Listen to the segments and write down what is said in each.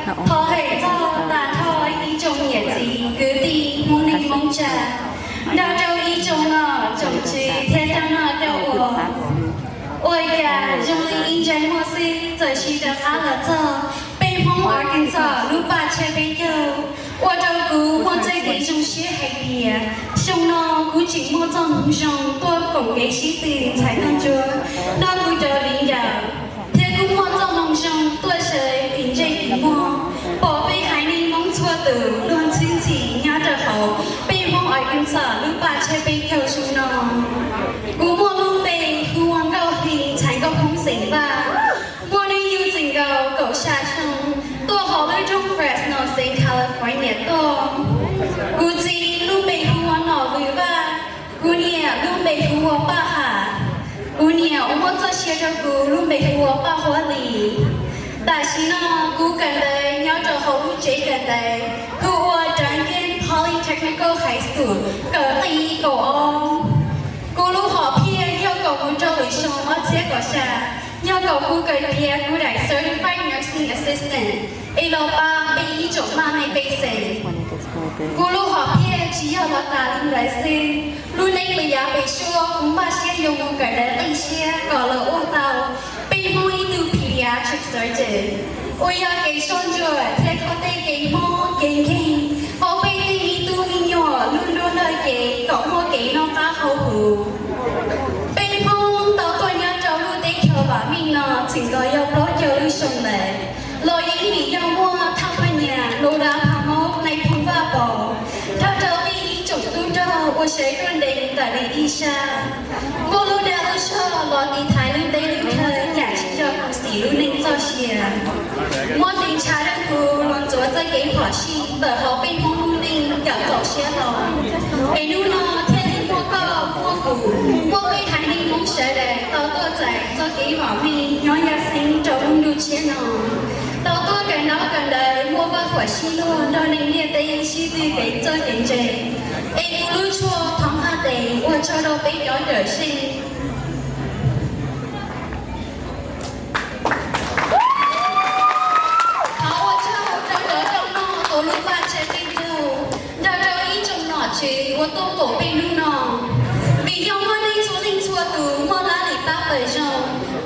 Thov hwm txog tas dhau ib tsoom niam txiv kwv tij Hmoob neej Hmoob tsa, nrog rau ib tsoom nom tsoom tswv thiab rau noj rau ua. Ua cas zoo li ib ntsais muag xwb txawm sim rov qab los txog peb Hmoob Arkansas lub paj tshiab peb caug, ua rau kuv muaj txoj kev zoo siab hais tias xyoo no kuv tseem muaj txoj hmoov zoo tuaj koom kev sib tw ntxhais nkauj ntsuab nrog kuv cov viv ncaus, thiab kuv muaj txoj hmoov zoo tuaj sawv tim ntsej tim muag pom peb haiv neeg Hmoob txhua tus luag ntxhi ntxhi nyob rau hauv peb Hmoob Arkansas lub paj tshiab peb caug xyoo no. Kuv muaj lub npe hu ua Nkauj Hli ntxhais nkauj Hmoob xeem Vaj, muaj hnub nyoog txheem nkaus kaum xya xyoo, tuaj hauv lub roob Fresno xeev California tuaj. Kuv txiv lub npe hu ua Nom Vwm Vaj, kuv niam lub npe hu ua Paj Ham, kuv niam uas muab txoj sia rau kuv lub npe hu ua Paj Huab Lis. Tam sim no kuv kawm ntawv nyob rau hauv lub tsev kawm ntawv hu ua Duncan Polytechnical High School kawm nqe kaum ob. Kuv lub hom phiaj yog kom mus rau lwm xyoo ob txhiab kaum xya, yog kom kuv kawm tiav kuv daim Certified Nursing Assistant es los pab peb ib tsoom maj me pej xeem. Kuv lub hom phiaj tsis yog los tas li ntawd xwb, lub neej lwm yav pem suab kuv npaj siab yuav mus kawm ntawv qib siab kom los ua tau peb Hmoob ib tug pediatric surgeon, uas yog kev soj ntsuam thiab kho tej kev mob kev nkeeg hauv peb tej me tub me nyuam lub nruab nrog kev kom muaj kev noj qab haus huv. Peb Hmoob tau tuaj nyob rau lub teb chaws vam meej no txheem nkaus yog plaub caug lub xyoo lawm, los yeej vim yog muaj thaj paj nyas, lus dav phav mob, nais phoo vaj pos, nrog rau peb ib tsoom tub rog ua sawv ruaj ntev ntawm lwm ib sab, muaj lub dag lub zog los tiv thaiv lub teb lub chaw yam tsis yog khuv xim lub neej txoj sia. Muab tis ntsha rau kuv los ntxuav txoj kev phom sij ntawm hauv peb Hmoob lub neej kom txaus siab los, es hnub no thiaj li muaj koj muaj kuv, muaj peb haiv neeg Hmoob sawv daws tau tuaj txais txoj kev vam meej nyob yaj xeeb rau lub ntuj tshiab no, tau tuaj kawm ntaub kawm ntawv muaj vaj huam sib luag nrog neeg ntiaj teb sib tw kev txawj kev ntse. Es kuv lub tshuaj thov nqaj tes ua tsaug rau peb cov cawm seej. Thov ua tsaug rau cov coj noj hauv lub paj tshiab peb caug, nrog rau ib tsoom nom tswv uas tuaj koom peb hnub no. Vim yog muaj nej txhua leej txhua tus muaj lab lim pab pawg zoo,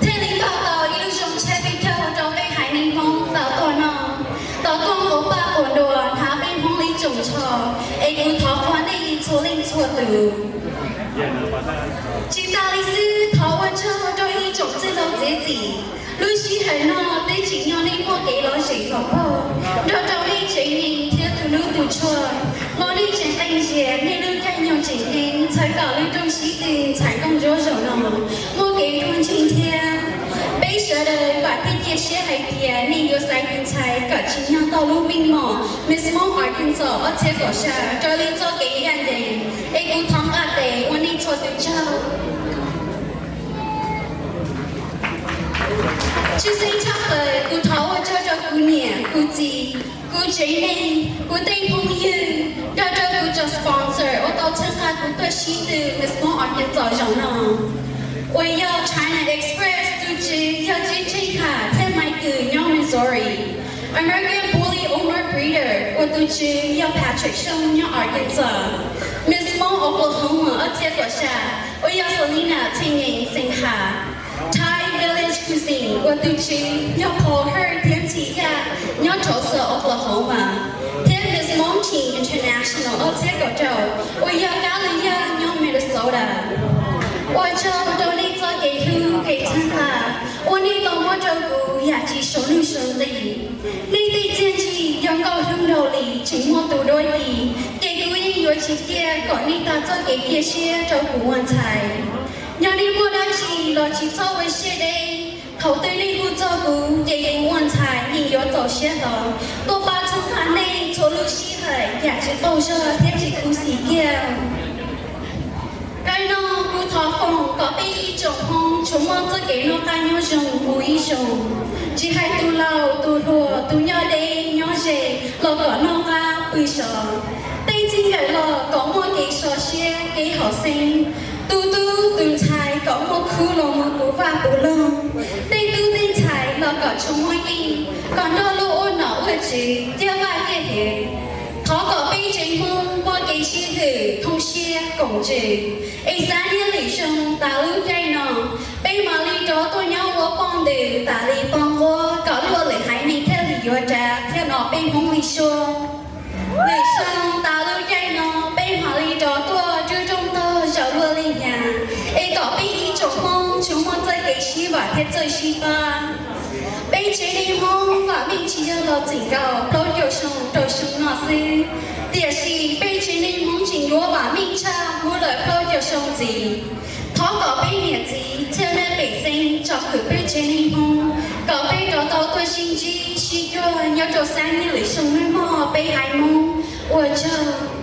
thiaj li npaj tau ib lub zoo tshiab peb caug rau peb haiv neeg Hmoob tau tuaj noj, tau tuaj nquas paj quas nruas hnav peb Hmoob ib tsoom tsho, es kuv thov qhuas nej txhua leej txhua tus. Tsis tas li xwb, thov ua tsaug rau ib tsoom txwj laug txiav txim. Lub sij hawm no twb tsim nyog nej muaj kev lom zem txom pog, nrog rau nej tsev neeg thiab tus hlub tus tshua, los nej tseem qee zias nej lub caij nyoog tseem ceeb txhawb kom lub rooj sib tw ntxhais nkauj ntsuab zaum no muaj kev ruaj ntseg thiab. Peb sawv daws vam thiab cia siab hais tias nej yuav xaiv tus ntxhais kom tsim nyog tau lub meej mom Miss Hmoob Arkansas ob txhiab kaum xya raws li txoj kev ncaj ncees, es kuv thov nqa tes ua nej txhua tus tsaug. Tshwj xeeb tshaj plaws kuv thov ua tsaug rau kuv niam kuv txiv, kuv tsev neeg, kuv tej phooj ywg, nrog rau kuv cov sponsor uas tau txhawb nqa kuv tuaj sib tw Miss Hmoob Arkansas zaum no, uas yog China Express tus tswv yog Tswv Tsheej Ham thiab Maiv Kws nyob Missouri, American Bully Omar Breeder uas tus tswv yog Patrick Xyooj nyob Arkansas, Miss Hmoob Oklahoma ob txhiab kaum xya uas yog Selena Theej Nyeem xeem Ham, Thai Village Cuisine uas tus tswv yog Paul Her thiab Ntxhi Yaj nyob Tulsa, Oklahoma, thiab Miss Hmoob Teen International ob txhiab kaum rau uas yog Kab Lwm Yaj nyob Minnesota. Ua tsaug rau nej txoj kev hlub kev txhawb nqa uas nej tau muab rau kuv yam tsis sau nuj sau nqi. Nej tej txiaj ntsig yog nkauj hlub nraug li tsis muaj tus duab yi, ces kuv yeej yuav tsis ciaj kom nej tag txoj kev cia siab rau kuv ua ntxhais. Yog nej muaj dab tsi los tsis txhob ua siab deb, thaum twg nej hu txog kuv ces kuv ua ntxhais yeej yuav txaus siab hlo tuaj pab txhawb nqa nej txhua lub sij hawm yam tsis qaug zog thiab tsis khuv xim kiag. Kawg no kuv thov foom kom peb ib tsoom Hmoob tsuas muaj txoj kev noj qab nyob zoo mus ib zaug, tsis hais tus laus tus hluas tus nyob deb nyob ze los kom noj qab pw sov, tej txij nkawm los kom muaj kev so siab kev haum xeeb, tus tub tus ntxhais kom muaj khub los mus puv vaj puv loog, tej tub tej ntxhais los kom tsuas muaj yeej, kom nrog luag ua nom ua Tswv thiab Vaj Tiaj Heev. Thov kom peb tsev Hmoob muaj kev sib hwm, thooj siab koom ntsws, es xav niaj lwm xyoo tas lub caij no, peb mam li rov tuaj nyob ua poj ntxoog tas li poj nquab kom luaj lwm haiv neeg thiaj li yuav ras thiab no peb Hmoob li suab. Lwm xyoo tas lub caij no peb mam li rov tuaj rub rooj tog zaum luaj li nyas, es kom peb ib tsoom Hmoob tsuas muaj txoj kev sib vam thiab txawj sib pab. Peb tsev neeg Hmoob vam meej tsis yog los txwm nkaus plaub caug xyoo rau xyoo no xwb, tiam sis peb tsev neeg Hmoob tseem yuav vam meej tshaj muab lawm plaub caug xyoo ntxiv. Thov kom peb niam txiv thiab nej pej xeem tsom kwm peb tsev neeg Hmoob kom peb rov tau tuaj sib ntsib sib cuag nyob rau xab niaj lwm xyoo nawb mog peb haiv Hmoob. Ua tsaug.